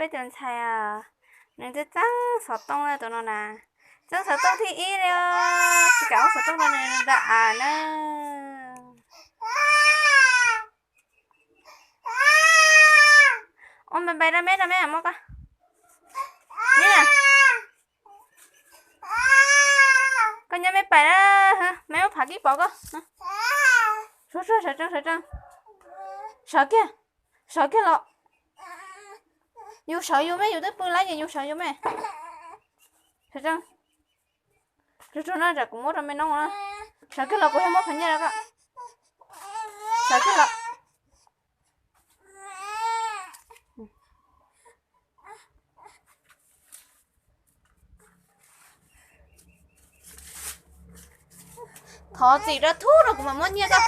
Peb tus ntxhais, nws twb txeeb xov tooj tus no na, txeeb xov tooj thib ib li, tsis kam muab xov tooj rau nws nram av na. Ua npais npais rau meb, rau meb muab koj. Neb na, koj nyob meb pais na, meb muab phav kib pov koj. Sawv tsees, sawv tsees, sawv kiag, sawv kiag los. Yus sawv yus meb, yus twb pw lawm ces yus sawv yus meb. Sawv tsees, tsuag tsuag no tsam kuv muab rau me noob na. Sawv kiag los kuv thiaj muab phav nyiaj rau koj. Sawv kiag los. Thov txim rau, thub no kuv mam muab nyiaj koj.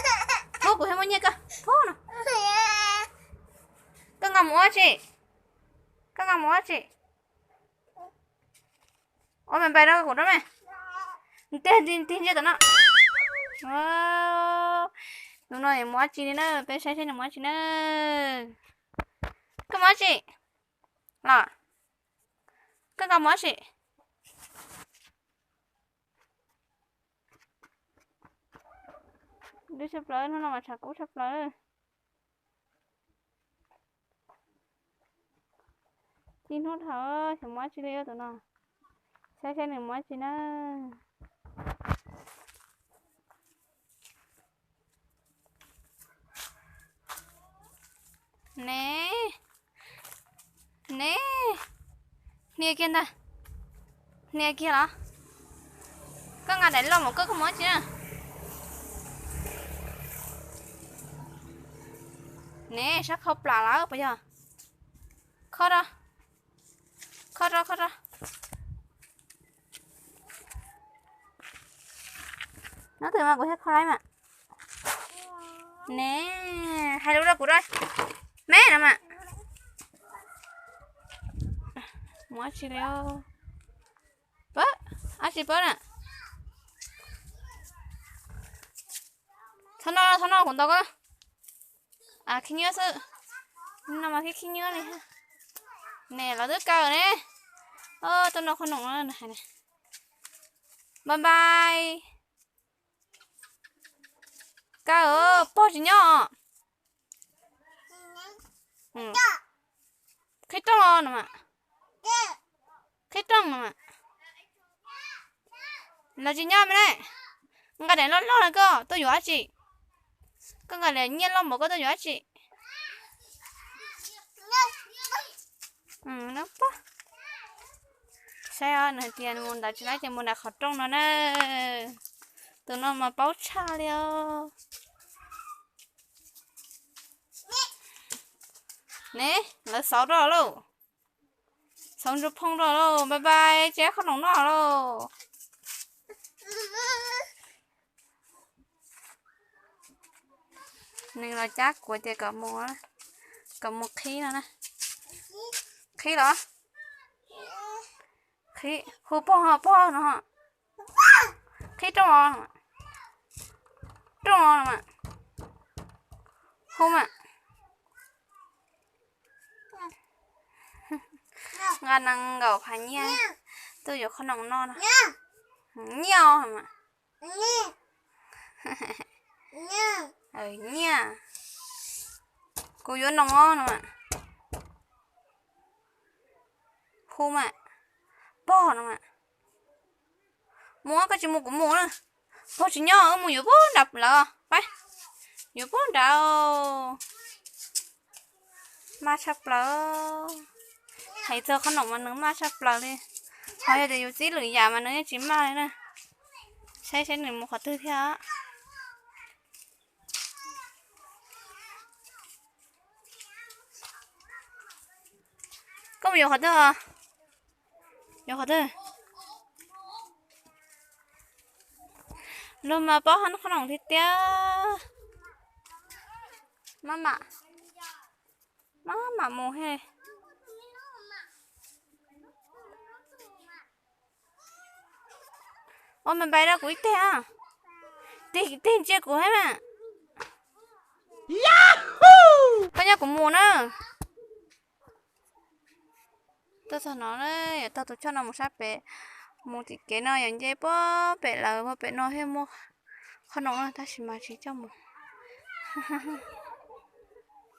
Thub kuv thiaj muab nyiaj koj, thub no. Koj nqa mus ua tsi? Koj nqa mus ua tsi? Ua npais npais rau kuv rau me. Tig tig ntsia tom no. Tus no yuav mus ua tsi li na, peb saib saib nws mus ua tsi na. Koj mus ua tsi los? Koj nqa mus ua tsi? Dub tshaj plaws, hnub no mas tshav kub tshaj plaws. Txij hnub dhau xyov mus ua tsi li tus no. Saib saib nws mus ua tsi na. Ne, ne, hnia kiag ntag. Hnia kiag los? Koj nqa daim loj mus koj, koj mus ua tsi na? Ne, sab khau plam lawm puas yog? Kho rau, kho rau, kho rau. Nov twg mas kuv thiaj kho laiv mas. Ne, hais lus rau kuv rau. Me no mas. Mus dab tsi li? Pab, dab tsi pab na? Txhob noj, txhob noj, kuv ntaus koj. Khib nyiab xwb. No mas khib khib nyiab li. Ne, lawv twb kaw ne. Tuaj noj qhob noom no hais. Bye bye. Kaw, pog tsis nyob. Qhib rooj no mas. Qhib rooj no mas. Lawv tsis nyob me ne. Nqa daim loj loj no koj tuaj yuav dab tsi? Koj nqa daim nyiaj loj npaum koj tuaj yuav dab tsi? Saib nws hais tias nws mus ntawd tsis laib ces mus nram qhov rooj no na. Tus no mas paub tshaj li os. Ne, lawv xauv rau lauj. Xauv ntsuag phooj rau lauj, bye bye, tsis muaj qhob noom noj lauj. Nws los cab kuv tias kom mus, kom mus qhib no na. Qhib los? Qhib, hu pog, pog no. Qhib rooj os. Rooj os no mas. Hu mas. Nqa nees nkaum phav nyiaj tuaj yuav qhob noom noj no. Nyiaj os mas. Nyiaj. Kuv yuav noom os no mas. Hu mas. Pog no mas. Mus, koj tsis mus kuv mus na. Pog tsis nyob, wb mus yuav pog nrad lawm. Pab, yuav pog nrad. Maj tshaj plaws. Hais txog qhob noom mas nws maj tshaj plaws li. Ho yog tias yus txib lwm yam mas nws yeej tsis maj li na. Saib saib nws mus qhov twg thiab. Koj mus yuav qhov twg? Yuav qhov twg? Luag mas paub hab qhob noom tiag tiag. Maj mam, maj mam mus he. Ua me npai rau kuv ib teg. Tig tig ntsia kuv thiab mas. Koj nyob kuv mus na. Tuaj txog no na, yuav taug tus choj no mus sab pem, mus tim kev no yuav nce puag pem lawm, puag pem no thiaj muaj qhov no na, tab sis mas tsis coj mus.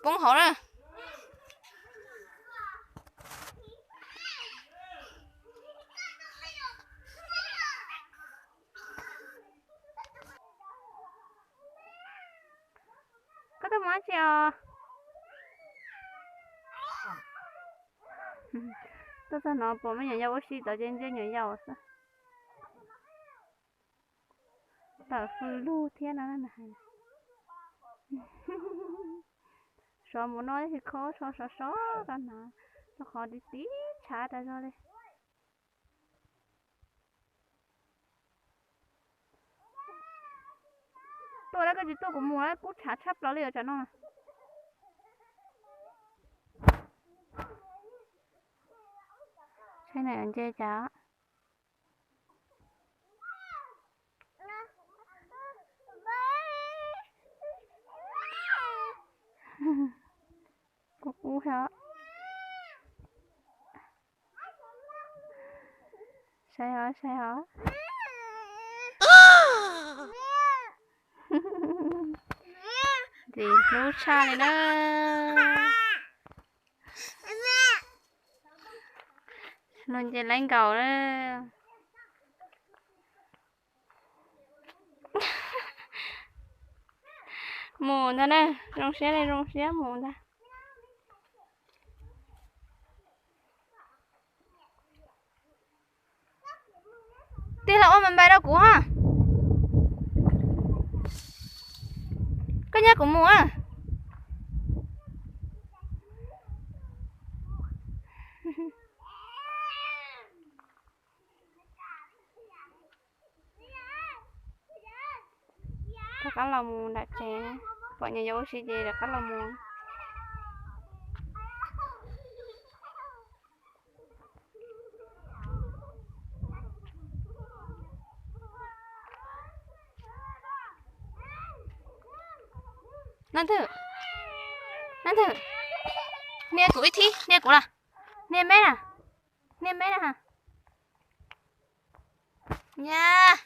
Poob hauv na. Koj tuaj mus dab tsi os? Tuaj txog no pom me nyuam yaus ua si tod ces ntsia nyuam yaus xwb. Tawm fws lug thiab no na. Sov mus no tab sis khob tsho sov sov rau hnav, rau qhov tib tib tshav tas zog li. Tuaj lawm, koj tsis tuaj kuv mus lawm, kub tshav tshaj plaws li os tsam no. Saib na, nce cas. Kub kub thiab. Saib os, saib os. Ntxim hlub tshaj li na. Luag nce laib nkaus na. Mus ntag na, zoo siab li zoo siab mus ntag. Tig los ua mas npais rau kuv ha. Koj nyob kuv mus a. Rov qab los mus nram tsev, pom nyuam yaus ua si ces rov qab los mus. Nab Ntwg, Nab Ntwg, nias kuv ib thib, nias kuv los, nias meb na, nias meb na. Nyab,